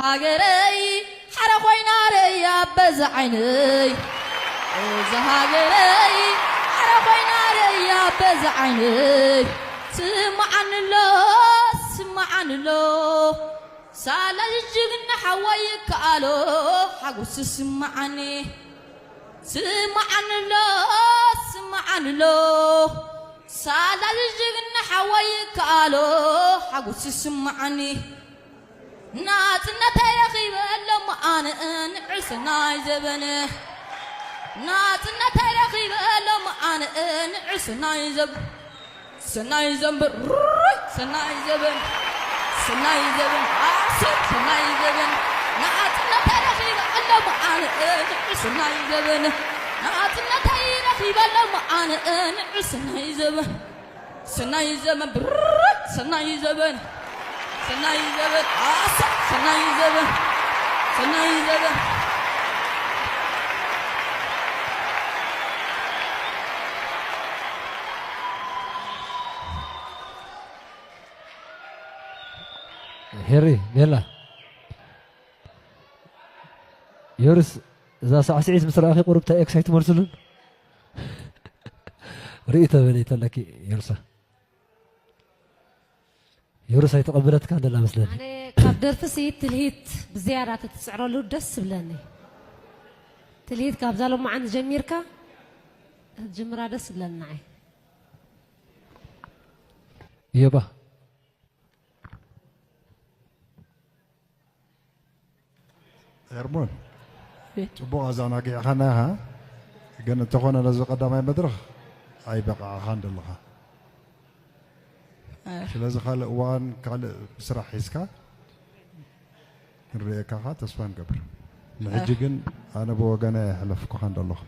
ሃገረይ ሓረ ኮይና ርእያ በዛ ዓይነይ፣ እዛ ሃገረይ ሓረ ኮይና ርእያ በዛ ዓይነይ። ስምዓኒ ኣሎ፣ ስምዓኒ ኣሎ፣ ሳላ ጅግና ሓወይ ይከኣሎ፣ ሓጎስ ስምዓኒ። ስምዓኒ ኣሎ፣ ስምዓኒ ኣሎ፣ ሳላ ጅግና ሓወይ ይከኣሎ፣ ሓጎስ ስምዓኒ። ናጽነተይ ረኺበ ሎሚ ኣነ ንዕስ ናይ ዘበን። ናጽነተይ ረኺበ ሎሚ ኣነ ንዕስ ናይ ዘበን። ሰናይ ዘንብር ሩይ፣ ሰናይ ዘበን፣ ሰናይ ዘበን፣ ኣሰብ፣ ሰናይ ዘበን። ናጽነተይ ረኺበ ሎሚ ኣነ ንዕስ ናይ ዘበን። ናጽነተይ ረኺበ ሎሚ ኣነ ንዕስ ናይ ዘበን። ሰናይ ዘመን ብርክ፣ ሰናይ ዘበን፣ ሰናይ ዘበን፣ ኣሰ፣ ሰናይ ዘበን፣ ሰናይ ዘበን። ሄሪ፣ ቤላ፣ ዮርስ፣ እዛ ሳዕስዒት ምስ ረኣኺ ቁሩብ እንታይ ኤክሳይት መልስሉን? ርእይቶ በለይ ተለኪ፣ ዮርሳ። ዮርስ ኣይተቐበለትካ እንደላ መስለኒ። ኣነ ካብ ደርፍሲ ትልሂት ብዝያዳ ተትጽዕረሉ ደስ ዝብለኒ። ትልሂት ካብዛ ሎማዓንቲ ጀሚርካ ክትጅምራ ደስ ዝብለኒ ንዓይ። እዮባ። ኤርሞን፣ ጽቡቕ ኣዘናጊዕኻና ኢኻ፣ ግን እንተኾነ ነዚ ቀዳማይ መድረኽ ኣይበቓዕኻን ዘለኻ። ስለዚ ካልእ እዋን ካልእ ስራሕ ሒዝካ ክንርእየካ ኸኣ ተስፋ ንገብር። ንሕጂ ግን ኣነ ብወገነይ ኣይሕለፍኩኻን ዘለኹ።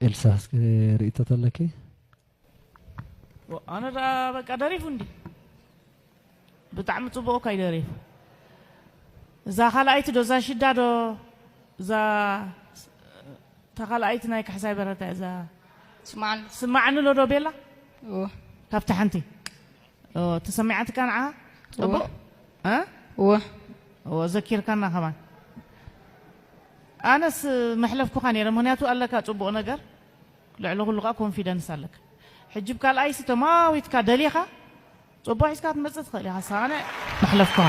ኤልሳ እስኪ ርእይቶ ተለኪ? ኣነ ደኣ በቃ ደሪፉ እንዲ ብጣዕሚ ጽቡቕ እኳ እዩ ደሪፉ። እዛ ካልኣይቲ ዶ እዛ ሽዳ ዶ እዛ እታ ካልኣይቲ ናይ ካሕሳይ በረታ እዛ ስማዕኒ ስማዕኒ ሎ ዶ ቤላ እወ ካብታ ሓንቲ ኦ፣ ተሰሚዓትካ ንዓኻ ጽቡቕ እ እወ እወ ዘኪርካና ከማን ኣነስ መሕለፍኩኻ ነይረ ምክንያቱ ኣለካ ጽቡቕ ነገር ልዕሊ ኩሉ ከዓ ኮንፊደንስ ኣለካ ሕጂ ብካልኣይሲ ተማዊትካ ደሊኻ ጽቡቕ ሒዝካ ክትመጽእ ትኽእል ኢኻ ሳነ መሕለፍኩኻ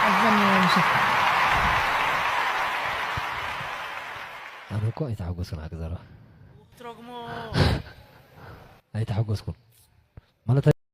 ኣዘኒ ምሸት ኣነ እኮ ኣይተሓጎስኩን ሓቂ ዘረባ ትረግሞ ኣይተሓጎስኩን ማለት